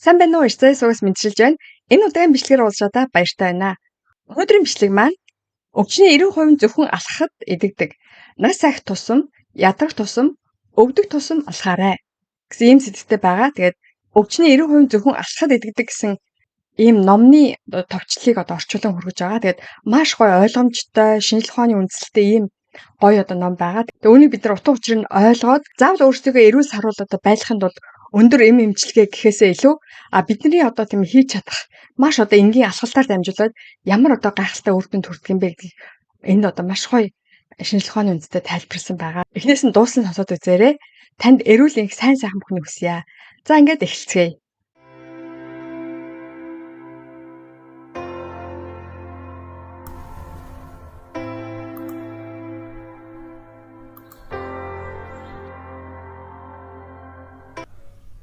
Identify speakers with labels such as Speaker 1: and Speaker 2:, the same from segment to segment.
Speaker 1: Сайн байна уу? Ишцай суугаас мэдчилж байна. Энэ удаагийн бичлэгээр уулзаадаа баяртай байна. Өнөөдрийн бичлэг маань өвчний 90% зөвхөн алхахад эдэгдэг. Нас ахих тусам, ядрах тусам, өвдөх тусам алхаарай гэсэн ийм сэдвтэй байгаа. Тэгээд өвчний 90% зөвхөн алхахад эдэгдэг гэсэн ийм номны товчлолыг одоо орчуулан хүргэж байгаа. Тэгээд маш гоё ойлгомжтой, шинжлэх ухааны үндсэлтэй ийм гоё одоо ном байгаа. Тэгээд үүнийг бид нар утга учир нь ойлгоод заавал өөрсдийгөө эрүүл саруул одоо байлгахын тулд өндөр эм эмчилгээ гэхээсээ илүү бидний одоо тийм хийж чадах маш одоо энгийн алхалтаар дамжуулаад ямар одоо гайхалтай үр дүнд хүрдэг юм бэ гэдгийг энд одоо маш гоё шинжлэх ухааны үндэстэй тайлбарласан байгаа. Эхнээс нь дуусна сонсоод үзээрэй. Танд эрүүл энх сайн сайхан бүхнийг хүсье. За ингээд эхэлцгээе.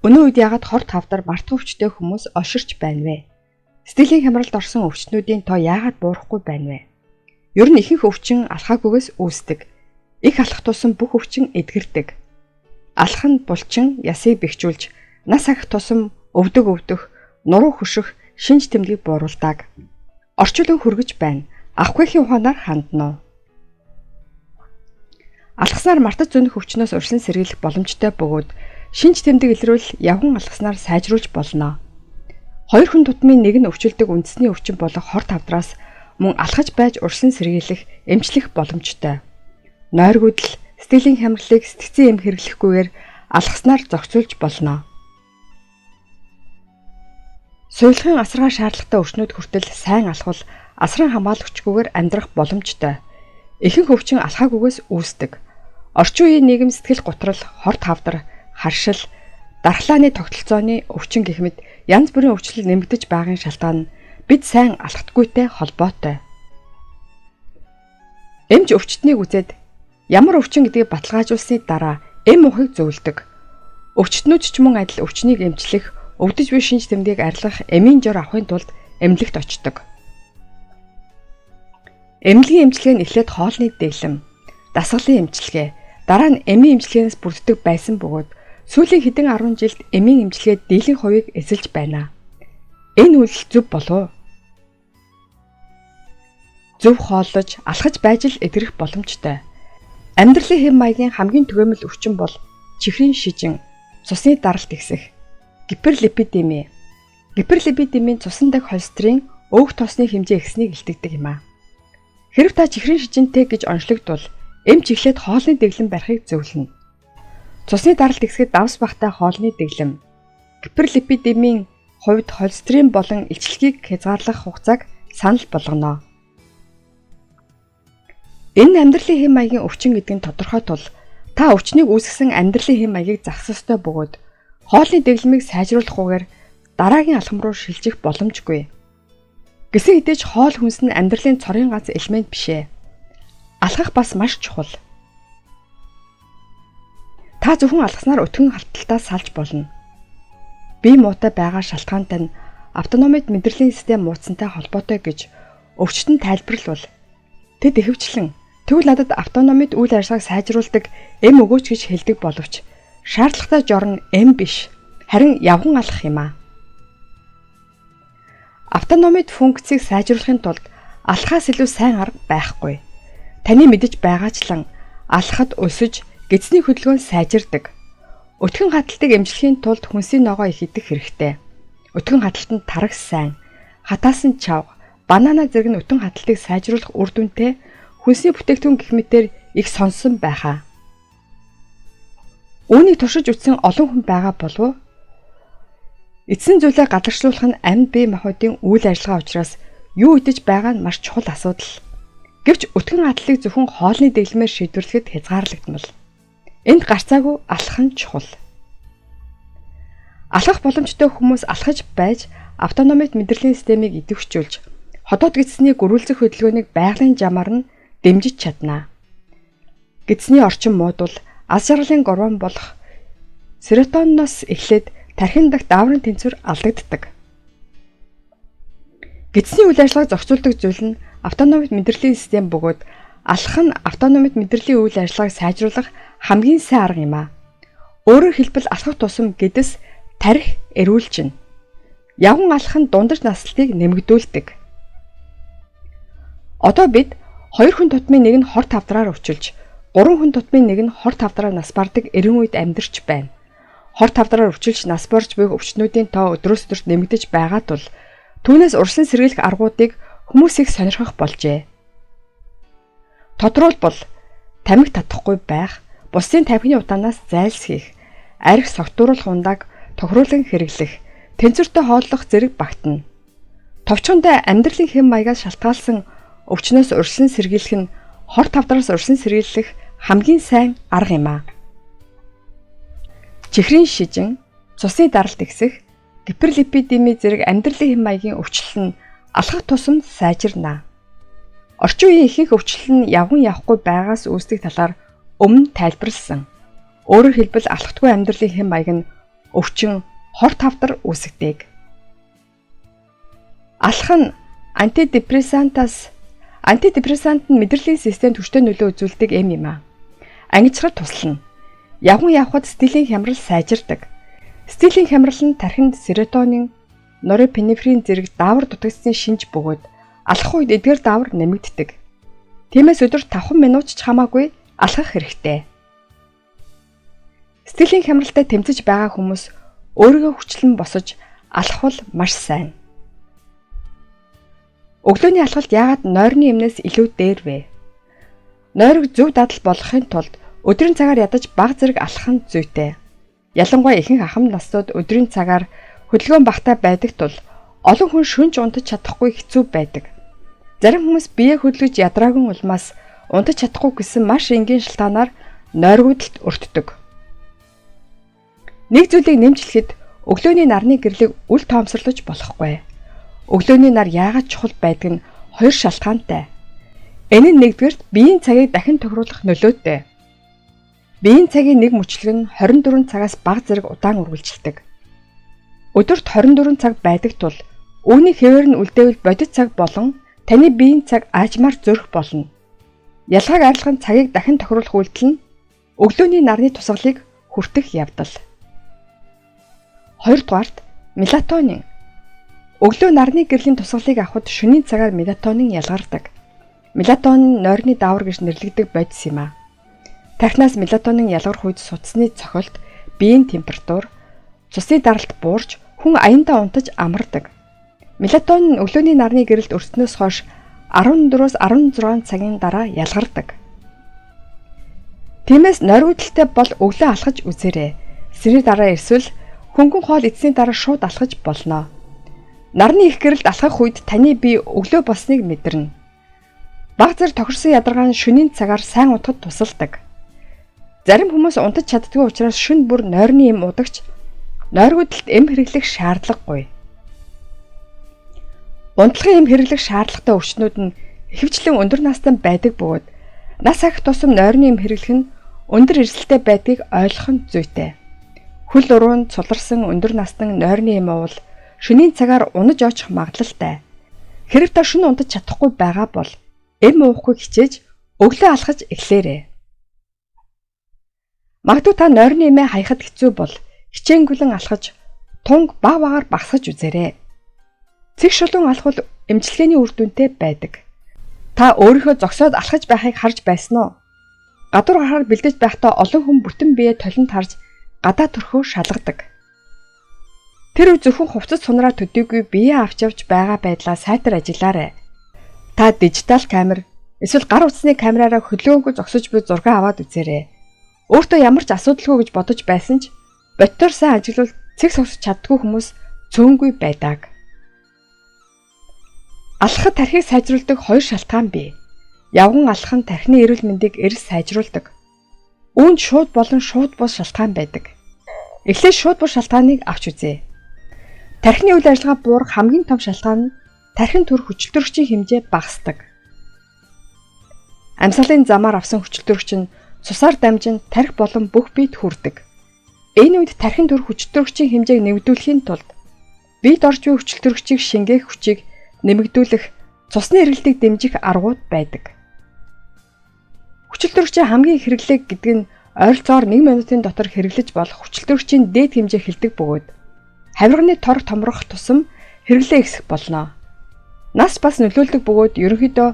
Speaker 1: Өнөө үед яагаад хор тавдар мартах өвчтэй хүмүүс олширч байна вэ? Сэтгэлийн хямралд орсон өвчтнүүдийн тоо яагаад буурахгүй байна вэ? Ер нь ихэнх өвчин алхаагүйгээс үүсдэг. Их алхах тусам бүх өвчин эдгэрдэг. Алах нь булчин ясыг бэхжүүлж, нас ахих тусам өвдөг өвдөх, нуруу хөших, шинж тэмдгийг бууруулдаг. Орчуулан хөргөж байна. Авахгүйхийн ухаанаар хандна уу? Алхаснаар мартаж зөнөх өвчнөөс урьдчилан сэргийлэх боломжтой бөгөөд шинж тэмдэг илрүүл явган алхаснаар сайжруулж болно. Хоёр хүн тутмын нэг нь өвчлөдөг үндэсний өвчин болох хор тавдраас мөн алхаж байж урьдчилан сэргийлэх, эмчлэх боломжтой. Нойргүйдэл, сэтгэлийн хямралыг сэтгцийн эм хэрэглэхгүйгээр алхаснаар зохицуулж болно. Суялахын асаргаа шаардлагатай өвчнүүд хүртэл сайн алхвал асран хамгаалагчгүйгээр амьдрах боломжтой. Ихэнх өвчин алхаагүйгээс үүсдэг. Орчин үеийн нийгэм сэтгэл гутрал, хор тавдар, харшил, дархлааны тогтолцооны өвчин гэх мэт янз бүрийн өвчлөл нэмэгдэж байгаагийн шалтгаан нь бид сайн алхдаггүйтэй холбоотой. Эмч өвчтнийг үзээд ямар өвчин гэдгийг баталгаажуулсны дараа эм уухыг зөвлөдөг. Өвчтнүүд ч мөн адил өвчнийг эмчлэх, өвдөж буй шинж тэмдгийг арилгах эмийн жор авахын тулд эмнэлэгт очдог. Эмнэлгийн эмчилгээ нь эхлээд хоолны дэглэм, дасгалын эмчилгээ, дараа нь эмийн эмчилгээнээс бүрддэг байсан бөгөөд сүүлийн хэдэн 10 жилд эмийн эмчилгээ дийлэнх хувийг эзэлж байна. Энэ үйлдэл зөв болов уу? Зөв хооллож, алхаж байж л эдгэрэх боломжтой. Амьдралын хэв маягийн хамгийн түгээмэл өвчин бол чихрийн шижин, цусны даралт ихсэх, гиперлипидеми. Гиперлипидемийн цусан дах холестерин өөх тосны хэмжээ ихснийг илтгэдэг юм аа. Хэрв та чихрийн шижинтэй гэж онцлогдвол эмч эхлээд хоолны дэглэм барихыг зөвлөнө. Цусны даралт ихсэхэд давс багтай хоолны дэглэм, гиперлипидемийн хувьд холестерин болон илчлэгийг хязгаарлах хугацааг санал болгоно. Энэ амьдралын хэв маягийн өвчин гэдэг нь тодорхой тул та өвчнийг үүсгэсэн амьдралын хэв маягийг засах ёстой бөгөөд хоолны дэглэмийг сайжруулахгүйгээр дараагийн алхам руу шилжих боломжгүй. Гэсэн хэдий ч хоол хүнс нь амьдралын цорын ганц элемент биш ээ. Алхах бас маш чухал. Та зөвхөн алхаснаар өтгөн халталтаас салж болно. Бие муутай байгаа шалтгаантай нь автономид мэдрэлийн систем муудсантай холбоотой гэж өвчтөн тайлбарлавал тэд ихэвчлэн тэгвэл надад автономид үйл ажиллагааг сайжруулдаг эм өгөөч гэж хэлдэг боловч шаардлагатай жор нь эм биш, харин явган алхах юм аа. Автономид функцийг сайжруулахын тулд алхахаас илүү сайн арга байхгүй. Таны мэдэж байгаачлан алхахад өсөж гэдсний хөдөлгөөн сайжирдаг. Өтгөн хаталтыг эмчлэхийн тулд хүнсийн ногоо их идэх хэрэгтэй. Өтгөн хаталтанд тараг сайн, хатаасан чавга, банана зэрэг нь өтгөн хаталтыг сайжруулах үр дүнтэй хүнсний бүтээгдэхүүн гэх мэтээр их сонссон байхаа. Үүнийг туршиж үзсэн олон хүн байгаа болов уу? Эцсийн зүйлээ гадагшлуулах нь амьд бие махбодын үйл ажиллагаа учраас юу идэж байгаа нь маш чухал асуудал. Гэвч өтгөн хатлыг зөвхөн хоолны дэглэмээр шийдвэрлэхэд хязгаарлагдмал. Энд гарцаагүй алхах нь чухал. Алхах боломжтой хүмүүс алхаж байж автономид мэдрэлийн системийг идэвхжүүлж, ходоод гэдсний гөрүүлзэх хөдөлгөөнийг байгалийн жамаар нь дэмжиж чадна. Гэдсний орчин муудвал аз жаргалын гормон болох серотониноос эхлээд тархин дахь дааврын тэнцвэр алдагддаг. Гэдсний үйл ажиллагааг зохицуулдаг зүйл нь автономид мэдрэлийн систем бөгөөд алхах нь автономид мэдрэлийн үйл ажиллагааг сайжруулах хамгийн сайн арга юм аа. Өөрөөр хэлбэл алхах тусам гэдэс тархи эрүүлжинэ. Явган алхах нь дундаж наслтыг нэмэгдүүлдэг. Одоо бид 2 хүн тутмын нэг нь хор тавдраар өвчилж, 3 хүн тутмын нэг нь хор тавдраар нас бардаг 90 үед амьдарч байна. Хор тавдраар өвчилж нас барж буй өвчтнүүдийн тоо өдрөөс өдөрт нэмэгдэж байгаа тул түүнээс урьдчилан сэргийлэх аргуудыг хүмүүс их сонирхох болжээ. Тодруулбал тамхи татахгүй байх, бусдын тамхины утаанаас зайлсхийх, арх согтууруулах ундааг тохируулан хэрэглэх, тэнцвэртэй хооллох зэрэг багтана. Товчхондоо амьдралын хэм маягаас шалтгаалсан өвчнөөс урьдчилан сэргийлэх нь хор тавдраас урьдчилан сэргийлэх хамгийн сайн арга юм аа. Чихрийн шижин, цусны даралт ихсэх, гиперлипидеми зэрэг амьдралын хэм маягийн өвчлөл нь алхах тусам сайжирна. Орчин үеийн ихэнх өвчлөл нь явган явахгүй байгаас үүсдэг талаар өмнө тайлбарласан. Өөрөөр хэлбэл алхтгүй амьдралын хэм маяг нь өвчин хор тавдар үүсгэдэг. Алхах нь антидепрессантаас антидепрессант нь мэдрэлийн системд хүчтэй нөлөө үзүүлдэг эм юм аа. Ангижрал туслана. Явган явхад сэтгэлийн хямрал сайжирдаг. Сэтгэлийн хямрал нь тархинд серотонин, норепинефрин зэрэг даавар дутагдсаны шинж бөгөөд алхах үед эдгээр даавар нэмэгддэг. Тиймээс өдөрт 5 минут ч хамаагүй алхах хэрэгтэй. Сэтгэлийн хямралтай тэмцэж байгаа хүмүүс өөрийгөө хүчлэн босож алхвал маш сайн. Өглөөний алхалт яагаад нойрны эмнээс илүү дээр вэ? Нойрог зөв дадал болгохын тулд өдрийн цагаар ядаж баг зэрэг алхах нь зүйтэй. Ялангуяа ихэнх ахам наснууд өдрийн цагаар хөдөлгөөн багатай байдаг тул олон хүн шөнөж унтаж чадахгүй хэцүү байдаг. Зарим хүмүүс бие хөдөлгөж ядраагүй улмаас унтаж чадахгүй гэсэн маш энгийн шалтгаанаар нойргүйдэлд өртдөг. Нэг зүйлийг нэмж хэлэхэд өглөөний нарны гэрлийг үл тоомсорлож болохгүй. Өглөөний нар яагаад чухал байдаг нь хоёр шалтгаантай. Энэ нь нэгдүгээрт биеийн цагийг дахин тохируулах нөлөөтэй. Биеийн цагийн нэг мөчлөг нь 24 цагаас бага зэрэг удаан үргэлжилдэг. Өдөрт 24 цаг байдаг тул үүний хэвээр нь үлдээвэл бодит цаг болон таны биеийн цаг аажмаар зөрөх болно. Ялгааг арилгах нь цагийг дахин тохируулах үйлдэл нь өглөөний нарны тусгалыг хүртэх явдал. Хоёрдугаарт мелатонин. Өглөө нарны гэрлийн тусгалыг авахад шөнийн цагаар мелатонин ялгардаг. Мелатонин нойрны даавар гэж нэрлэгдэх бодис юм аа. Тархинаас мелатонин ялгарх үед судасны цохилт, биеийн температур, цусны даралт буурч хүн аяндаа унтаж амардаг. Мелатонин өглөөний нарны гэрэлд өртснөөс хойш 14-өөс 16 цагийн дараа ялгардаг. Тиймээс нойргүйдэлтэй бол өглөө алхаж үзээрэй. Сэрний дараа эсвэл хөнгөн хоол идсэний дараа шууд алхаж болно. Нарны их гэрэлд алхах үед таны бие өглөө болсныг мэдэрнэ. Баг зэрэг тохирсон ядаргаа нь шөнийн цагаар сайн унтахад тусалдаг. Зарим хүмүүс унтаж чаддаггүй учраас шөнө бүр нойрны эм удагч нойргүйдэлд эм хэрэглэх шаардлагагүй. Унтлагын эм хэрэглэх шаардлагатай өвчнүүд нь ихэвчлэн өндөр настай байдаг бөгөөд нас ахих тусам нойрны эм хэрэглэх нь өндөр эрсдэлтэй байдгийг ойлгох нь зүйтэй. Хөл уруунд суларсан өндөр настан нойрны эм уувал шөнийн цагаар унаж очих магадлалтай. Хэрв та шөнө унтаж чадахгүй байгаа бол эм уухгүй хичээж өглөө алхаж эхлээрэй. Магадгүй та нойрны эмээ хаяхад хэцүү бол хичээнгүлэн алхаж тунг баг багаар багасгаж үзээрэй. Цэг шулуун алхвал эмчилгээний үр дүнтэй байдаг. Та өөрийнхөө зогсоод алхаж байхыг харж байсан уу? Гадуур гарахаар бэлдэж байхдаа олон хүн бүтэн биеэ толинд харж гадаа төрхөө шалгадаг. Тэр үе зөвхөн хувцас сунраа төдийгүй биеэ авч явж байгаа байдлаа сайтар ажиглаарай. Та дижитал камер эсвэл гар утасны камераараа хөдөлгөөнгүй зогсож буй зураг аваад үзээрэй. Өөртөө ямар ч асуудалгүй гэж бодож байсан ч бодитоор сайн ажиглавал цэг зогсож чаддгүй хүмүүс цөөнгүй байдаг. Алхахад тархийг сайжруулдаг хоёр шалтгаан бий. Явган алхах нь тархины эрүүл мэндийг эрс сайжруулдаг. Үүнд шууд болон шууд бус шалтгаан байдаг. Эхлээд шууд бус шалтгааныг авч үзье. Тархины үйл ажиллагаа буурах хамгийн том шалтгаан нь тархин төр хүчилтөрөгчийн хэмжээ багасдаг. Амьсгалын замаар авсан хүчилтөрөгч нь цусаар дамжин тархи болон бүх биед хүрдэг. Энэ үед тархин төр хүчилтөрөгчийн хэмжээг нэмэгдүүлэхийн тулд биед орж буй хүчилтөрөгчийг шингээх хүчийг нэмэгдүүлэх, цусны эргэлтийг дэмжих аргууд байдаг. Хүчилтөрөгчийн хамгийн их хэрэглээ гэдэг нь ойролцоогоор 1 минутын дотор хэрэглэж болох хүчилтөрөгчийн дээд хэмжээ хэлдэг бөгөөд хавирганы тор томрох тусам хэрэглээ ихсэх болно. Нас бас нөлөөлдөг бөгөөд ерөнхийдөө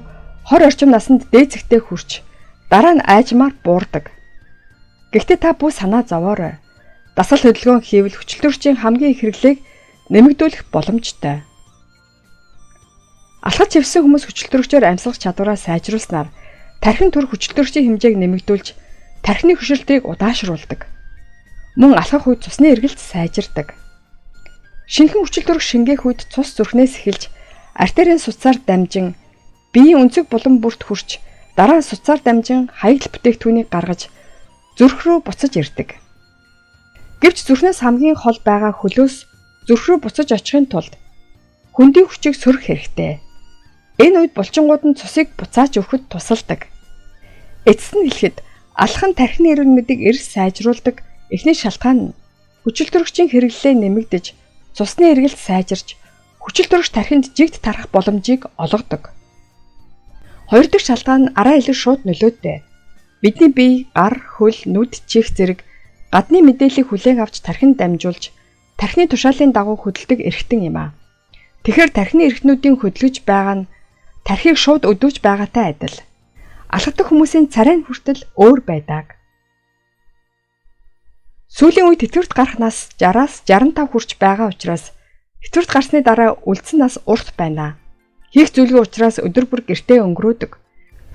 Speaker 1: 20 орчим насанд дээд зэгтээ хүрч дараа нь айжмаар буурдаг. Гэхдээ та бүх санаа зовоорой. Дасгал хөдөлгөөн хийвэл хүчил төрөгчийн хамгийн их хэрэглээг нэмэгдүүлэх боломжтой. Алхаж хэвсэн хүмүүс хүчил төрөгчөөр амьсгах чадвараа сайжруулснаар тархин төр хүчил төрөгчийн хэмжээг нэмэгдүүлж тархины хөшилтийг удаашруулдаг. Мөн алхах үед цусны эргэлт сайжирдаг. Шинэхэн хүчил төрөх шингээх үед цус зүрхнээс эхэлж артерийн судсаар дамжин биеийн өнцөг булан бүрт хүрч дараа нь судсаар дамжин хаягдал бүтээгдэхүүнийг гаргаж зүрх рүү буцаж ирдэг. Гэвч зүрхнээс хамгийн хол байгаа хөлөөс зүрх рүү буцаж очихын тулд хөндийн хүчийг сөрөх хэрэгтэй. Энэ үед булчингууд нь цусыг буцааж өгөхөд тусалдаг. Эцэст нь хэлэхэд алах нь тархины эрүүл мэндийг эрс сайжруулдаг эхний шалтгаан нь хүчил төрөгчийн хэрэглээ нэмэгдэж, цусны эргэлт сайжирч, хүчил төрөгч тархинд жигд тарах боломжийг олгодог. Хоёр дахь шалтгаан нь арай илүү шууд нөлөөтэй. Бидний бие, гар, хөл, нүд, чих зэрэг гадны мэдээллийг хүлээн авч тархинд дамжуулж, тархины тушаалын дагуу хөдөлдөг эрхтэн юм аа. Тэгэхээр тархины эрхтнүүдийн хөдөлгөж байгаа нь тархийг шууд өдөөж байгаатай адил. Алхадаг хүмүүсийн царай нь хүртэл өөр байдаг. Сүүлийн үед тэтгэврт гарах нас 60-аас 65 хүрч байгаа учраас тэтгэврт гарсны дараа үлдсэн нас урт байна. Хийх зүйлгүй учраас өдөр бүр гэртээ өнгөрөөдөг.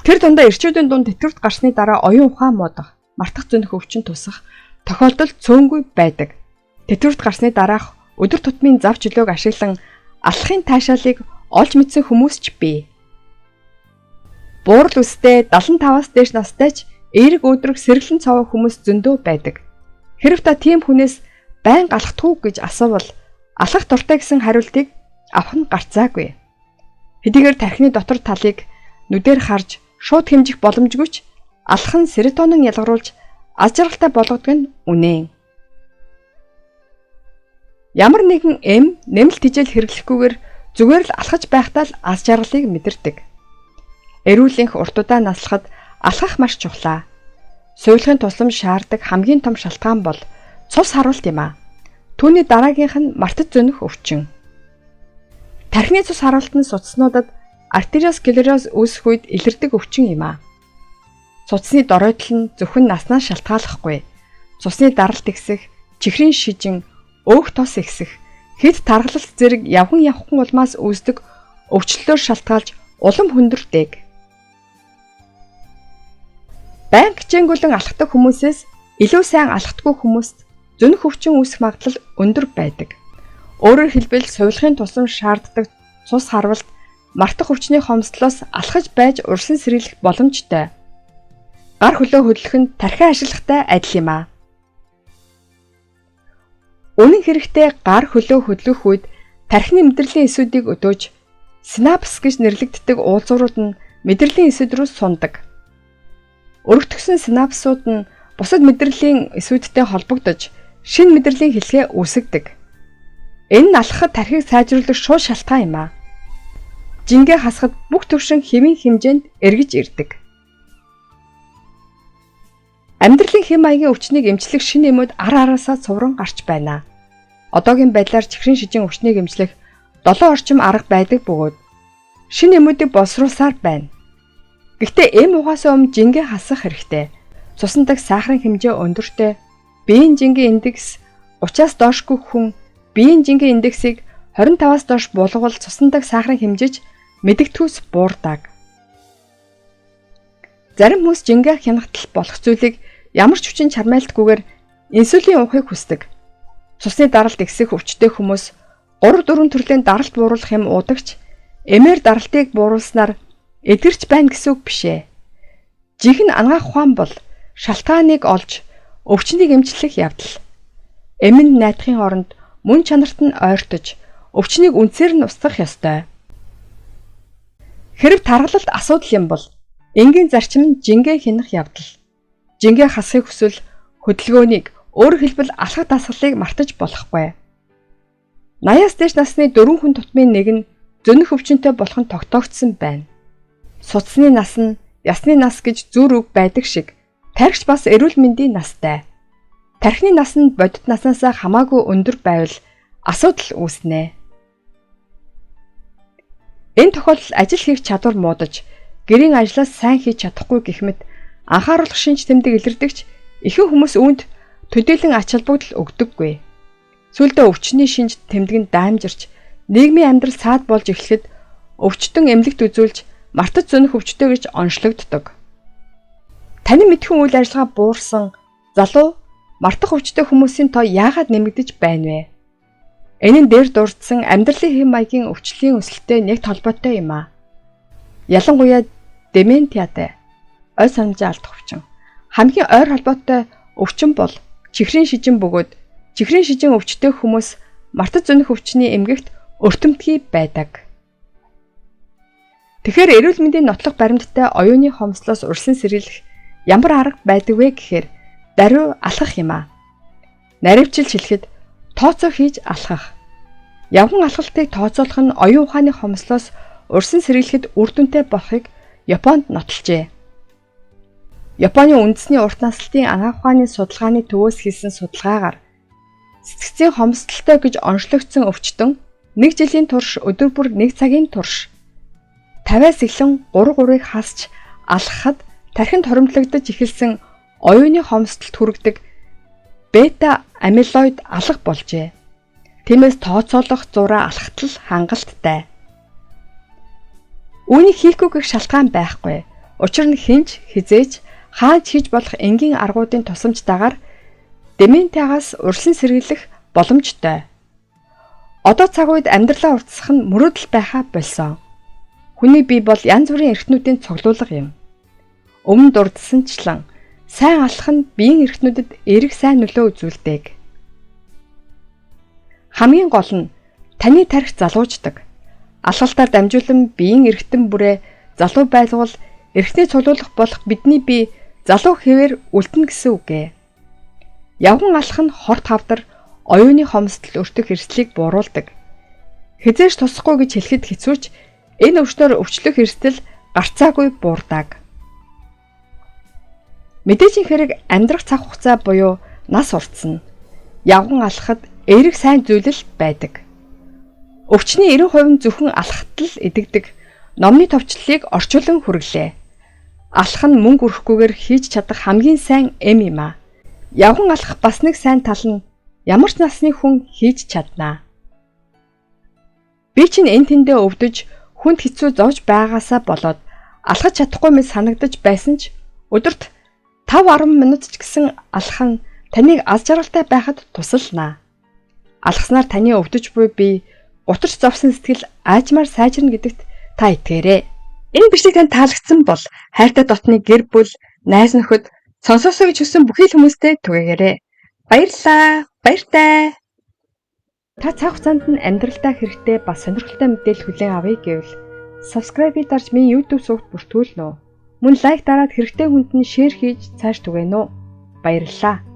Speaker 1: Тэр дундаа эрчүүдийн дунд тэтгэврт гарсны дараа оюун ухаан муудах, мартах зөнөх өвчин тусах тохиолдол цөөнгүй байдаг. Тэтгэврт гарсны дараах өдөр тутмын зав чөлөөг ашиглан алхахын таашаалыг олж мэдсэн хүмүүс ч бий. Буурал үстэй 75-аас дээш настай ч эерэг өөдрөг сэргэлэн цовоо хүмүүс зөндөө байдаг. Хэрв та тийм хүнээс байнга алхдаггүй гэж асуувал алхах дуртай гэсэн хариултыг авах нь гарцаагүй. Хэдийгээр тархины дотор талыг нүдээр харж шууд хэмжих боломжгүй ч алхах нь серотонин ялгаруулж аз жаргалтай болгодог нь үнэн. Ямар нэгэн эм нэмэлт хичээл хэрэглэхгүйгээр зүгээр л алхаж байхдаа л аз жаргалыг мэдэрдэг. Эрүүлэнх урт удаан наслахад алхах маш чухлаа. Сувилахын тусламж шаарддаг хамгийн том шалтгаан бол цус харуулт юм аа. Түүний дараагийнх нь мартаж зөнөх өвчин. Тархины цус харуулт нь судаснуудад артериосклероз үүсэх үед илэрдэг өвчин юм аа. Судасны доройтол нь зөвхөн наснаас шалтгааллахгүй. Цусны даралт ихсэх, чихрийн шижин, өөх тос ихсэх, хэд таргалалт зэрэг явхан явхан улмаас үүсдэг өвчлөлөөр шалтгаалж улам хүндэрдэг. Байнга хичээнгүлэн алхдаг хүмүүсээс илүү сайн алхдаггүй хүмүүст зөнөх өвчин үүсэх магадлал өндөр байдаг. Өөрөөр хэлбэл сувилахын тусламж шаарддаг цус харвалт мартах өвчний хомсдлоос алхаж байж урьсан сэргийлэх боломжтой. Гар хөлөө хөдлөх нь тархиа ашиглахтай адил юм аа. Үнэн хэрэгтээ гар хөлөө хөдлөх үед тархины мэдрэлийн эсүүдийг өдөөж синапс гэж нэрлэгддэг уулзуурууд нь мэдрэлийн эсүүд рүү сундаг. Өргөтгсөн синапсууд нь бусад мэдрэлийн эсүүдтэй холбогдож шинэ мэдрэлийн хэлхээ үүсгэдэг. Энэ нь алхахад тархийг сайжруулах шууд шалтгаан юм аа. Жингээ хасахад бүх төвшин хэвийн хэмжээнд эргэж ирдэг. Амьдралын хэм маягийн өвчнийг эмчлэх шинэ эмүүд ар араасаа цувран гарч байна. Одоогийн байдлаар чихрийн шижин өвчнийг эмчлэх 7 орчим арга байдаг бөгөөд шинэ эмүүдийг боловсруулсаар байна. Гэхдээ эм угаас өмнө жингээ хасах хэрэгтэй. Цусан дах сахарын хэмжээ өндөртэй, биеийн жингийн индекс 30-аас доошгүй хүн биеийн жингийн индексийг 25-аас доош буулгавал цусан дах сахарын хэмжээж мэдэгдэхүйс буурдаг. Зарим хүмүүс жингээ хянахтал болох зүйлийг ямар ч хүчин чармайлтгүйгээр инсулин уухыг хүсдэг. Цусны даралт ихсэх өвчтэй хүмүүс 3-4 төрлийн даралт бууруулах юм уудагч эмээр даралтыг бууруулснаар эдгэрч байна гэсэн үг биш ээ. Жинхэнэ анагаах ухаан бол шалтгааныг олж өвчнийг эмчлэх явдал. Эмэнд найдахын оронд мөн чанарт нь ойртож өвчнийг үндсээр нь устгах ёстой. Хэрв таргалалт асуудал юм бол энгийн зарчим нь жингээ хянах явдал. Жингээ хасахыг хүсвэл хөдөлгөөнийг өөрөөр хэлбэл алхах дасгалыг мартаж болохгүй. 80-аас дээш насны 4 хүн тутмын нэг нь зөнөх өвчнөд болох нь тогтоогдсон байна. Судасны нас нь ясны нас гэж зүр үг байдаг шиг тархич бас эрүүл мэндийн настай. Тархины нас нь бодит наснаас хамаагүй өндөр байвал асуудал үүснэ. Энэ тохиолдолд ажил хийх чадвар муудаж, гэрийн ажлаас сайн хийж чадахгүй гэх мэт анхааруулах шинж тэмдэг илэрдэгч ихэнх хүмүүс үүнд төдийлөн ач холбогдол өгдөггүй. Сүүлдээ өвчний шинж тэмдэг нь даймжирч, нийгмийн амьдрал саад болж эхлэхэд өвчтөн эмнэлэгт үзүүлж мартаж зөнөх өвчтөй гэж онцлогддог. Танин мэдхэн үйл ажиллагаа буурсан залуу мартах өвчтөй хүмүүсийн тоо яагаад нэмэгдэж байна вэ? Энэ нь дээр дурдсан амьдралын хэм маягийн өвчлөлийн өсөлттэй нэг холбоотой юм аа. Ялангуяа дементиатай ой санамжаа алдах өвчин. Хамгийн ойр холбоотой өвчин бол чихрийн шижин бөгөөд чихрийн шижин өвчтөй хүмүүс мартаж зөнөх өвчний эмгэгт өртөмтгий байдаг. Тэгэхээр эрүүл мэндийн нотлох баримттай оюуны хомслоос урьдчилан сэргийлэх ямар арга байдаг вэ гэхээр даруй алхах юм аа. Наривчилж хэлэхэд тооцоо хийж алхах. Явган алхалтыг тооцоолох нь оюун ухааны хомслоос урьдчилан сэргийлэхэд үр дүнтэй болохыг Японд нотолжээ. Японы үндэсний урт наслтын анагаах ухааны судалгааны төвөөс хийсэн судалгаагаар сэтгцийн хомсдолтой гэж онцлогдсон өвчтөн нэг жилийн турш өдөр бүр нэг цагийн турш 50-аас эхлэн 3-3-ыг хасч алхахад тархинд хоримтлагдаж эхэлсэн оюуны хомсдолд хүргэдэг бета амилоид алга болжээ. Тиймээс тооцоолох зураа алхтал хангалттай. Үүнийг хийхгүй гэх шалтгаан байхгүй. Учир нь хинч хизээж хааж хийж болох энгийн аргуудын тусламжтайгаар дементиагаас урьдчилан сэргийлэх боломжтой. Одоо цаг үед амьдралаа уртсах нь мөрөөдөл байхаа болсон. Хүний бие бол янз бүрийн эрхтнүүдийн цуглуулга юм. Өмнө дурдсанчлан сайн алхах нь биеийн эрхтнүүдэд эерэг сайн нөлөө үзүүлдэг. Хамгийн гол нь таны тархи залууждаг. Алхалтаар дамжуулан биеийн эрхтэн бүрээ залуу байлгуул эрхтний цуглуулах болох бидний бие залуу хэвээр үлдэнэ гэсэн үг ээ. Явган алхах нь хорт хавдар, оюуны хомсдол өртөх эрсдлийг бууруулдаг. Хэзээ ч тусахгүй гэж хэлэхэд хэцүү ч энэ өвчнөөр өвчлөх эрсдэл гарцаагүй буурдаг. Мэдээжийн хэрэг амьдрах цаг хугацаа буюу нас уртсна. Явган алхахад эерэг сайн зүйлэл байдаг. Өвчний 90% зөвхөн алхахад л эдэгдэг. Номны товчлолыг орчуулан хүргэлээ. Алхах нь мөнгө өрөхгүйгээр хийж чадах хамгийн сайн эм юм аа. Явган алхах бас нэг сайн тал нь ямар ч насны хүн хийж чаднаа. Би чинь энэ тэндээ өвдөж хүнд хэцүү зовж байгаасаа болоод алхаж чадахгүй мэт санагдаж байсан ч өдөрт 5-10 минут ч гэсэн алхах нь таныг аз жаргалтай байхад тусалнаа. Алхаснаар таны өвдөж буй бие гутарч зовсон сэтгэл аажмаар сайжирна гэдэгт та итгээрэй. Энэ бичлэг танд таалагдсан бол хайртай дотны гэр бүл, найз нөхөд, сонсоосой гэж хүссэн бүхий л хүмүүстээ түгээгээрэй. Баярлалаа. Баяртай. Та цаг хугацаанд нь амьдралдаа хэрэгтэй бас сонирхолтой мэдээлэл хүлээн авъя гэвэл subscribe-ийг дарж миний YouTube сувагт бүртгүүлнэ үү? Мөн лайк дараад хэрэгтэй хүнд нь шеэр хийж цааш түгээнэ үү? Баярлалаа.